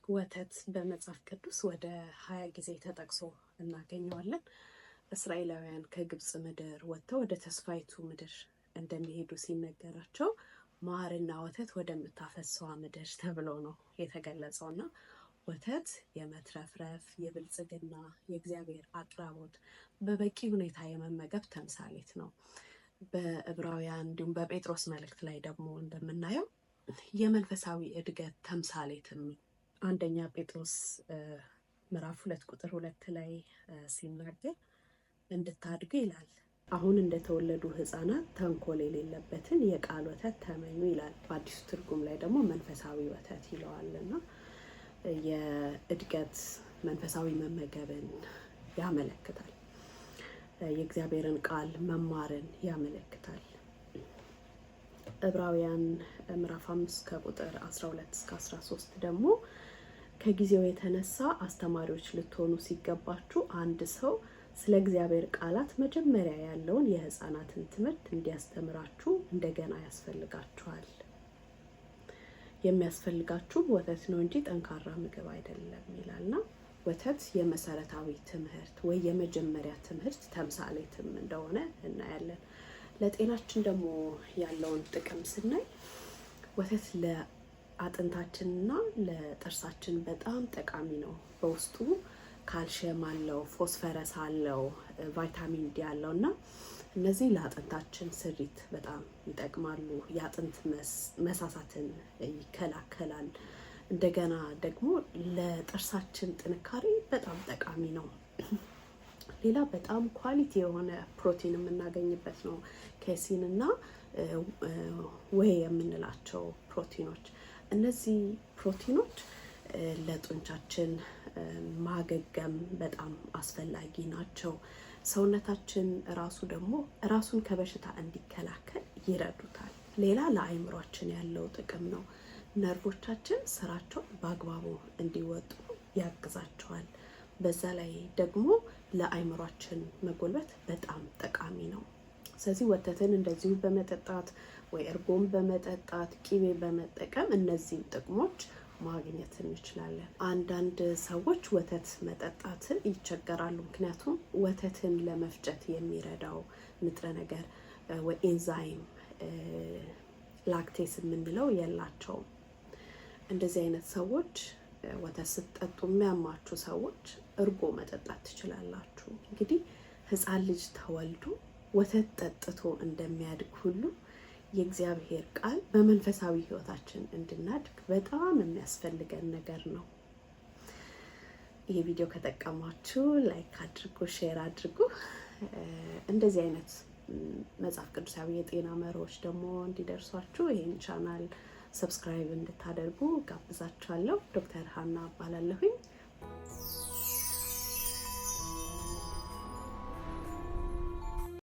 ወተት በመጽሐፍ ቅዱስ ወደ 20 ጊዜ ተጠቅሶ እናገኘዋለን። እስራኤላውያን ከግብፅ ምድር ወጥተው ወደ ተስፋይቱ ምድር እንደሚሄዱ ሲነገራቸው ማርና ወተት ወደምታፈሰዋ ምድር ተብሎ ነው የተገለጸው እና ወተት የመትረፍረፍ፣ የብልጽግና፣ የእግዚአብሔር አቅራቦት በበቂ ሁኔታ የመመገብ ተምሳሌት ነው። በዕብራውያን እንዲሁም በጴጥሮስ መልእክት ላይ ደግሞ እንደምናየው የመንፈሳዊ እድገት ተምሳሌትም ነው። አንደኛ ጴጥሮስ ምዕራፍ 2 ቁጥር 2 ላይ ሲናገር እንድታድጉ ይላል። አሁን እንደተወለዱ ሕፃናት ተንኮል የሌለበትን የቃል ወተት ተመኙ ይላል። በአዲሱ ትርጉም ላይ ደግሞ መንፈሳዊ ወተት ይለዋል እና የእድገት መንፈሳዊ መመገብን ያመለክታል። የእግዚአብሔርን ቃል መማርን ያመለክታል። ዕብራውያን ምዕራፍ 5 ከቁጥር 12 እስከ 13 ደግሞ ከጊዜው የተነሳ አስተማሪዎች ልትሆኑ ሲገባችሁ አንድ ሰው ስለ እግዚአብሔር ቃላት መጀመሪያ ያለውን የሕፃናትን ትምህርት እንዲያስተምራችሁ እንደገና ያስፈልጋችኋል። የሚያስፈልጋችሁ ወተት ነው እንጂ ጠንካራ ምግብ አይደለም ይላልና ወተት የመሰረታዊ ትምህርት ወይ የመጀመሪያ ትምህርት ተምሳሌትም እንደሆነ እናያለን። ለጤናችን ደግሞ ያለውን ጥቅም ስናይ ወተት ለአጥንታችንና ለጥርሳችን በጣም ጠቃሚ ነው። በውስጡ ካልሽየም አለው፣ ፎስፈረስ አለው፣ ቫይታሚን ዲ አለው እና እነዚህ ለአጥንታችን ስሪት በጣም ይጠቅማሉ። የአጥንት መሳሳትን ይከላከላል። እንደገና ደግሞ ለጥርሳችን ጥንካሬ በጣም ጠቃሚ ነው። ሌላ በጣም quality የሆነ ፕሮቲን የምናገኝበት ነው። Casein እና whey የምንላቸው ፕሮቲኖች። እነዚህ ፕሮቲኖች ለጡንቻችን ማገገም በጣም አስፈላጊ ናቸው። ሰውነታችን ራሱ ደግሞ ራሱን ከበሽታ እንዲከላከል ይረዱታል። ሌላ ለአይምሯችን ያለው ጥቅም ነው። ነርቮቻችን ስራቸውን በአግባቡ እንዲወጡ ያግዛቸዋል። በዛ ላይ ደግሞ ለአይምሯችን መጎልበት በጣም ጠቃሚ ነው። ስለዚህ ወተትን እንደዚሁ በመጠጣት ወይ እርጎም በመጠጣት ቂቤ በመጠቀም እነዚህን ጥቅሞች ማግኘት እንችላለን። አንዳንድ ሰዎች ወተት መጠጣትን ይቸገራሉ። ምክንያቱም ወተትን ለመፍጨት የሚረዳው ንጥረ ነገር ወይ ኤንዛይም lactase የምንለው የላቸውም። እንደዚህ አይነት ሰዎች ወተት ስትጠጡ የሚያማችሁ ሰዎች እርጎ መጠጣት ትችላላችሁ። እንግዲህ ሕፃን ልጅ ተወልዶ ወተት ጠጥቶ እንደሚያድግ ሁሉ የእግዚአብሔር ቃል በመንፈሳዊ ሕይወታችን እንድናድግ በጣም የሚያስፈልገን ነገር ነው። ይሄ ቪዲዮ ከጠቀማችሁ like አድርጉ፣ share አድርጉ። እንደዚህ አይነት መጽሐፍ ቅዱሳዊ የጤና መርሆች ደግሞ እንዲደርሷችሁ ይህን channel subscribe እንድታደርጉ ጋብዛችኋለሁ። ዶክተር ሀና እባላለሁኝ።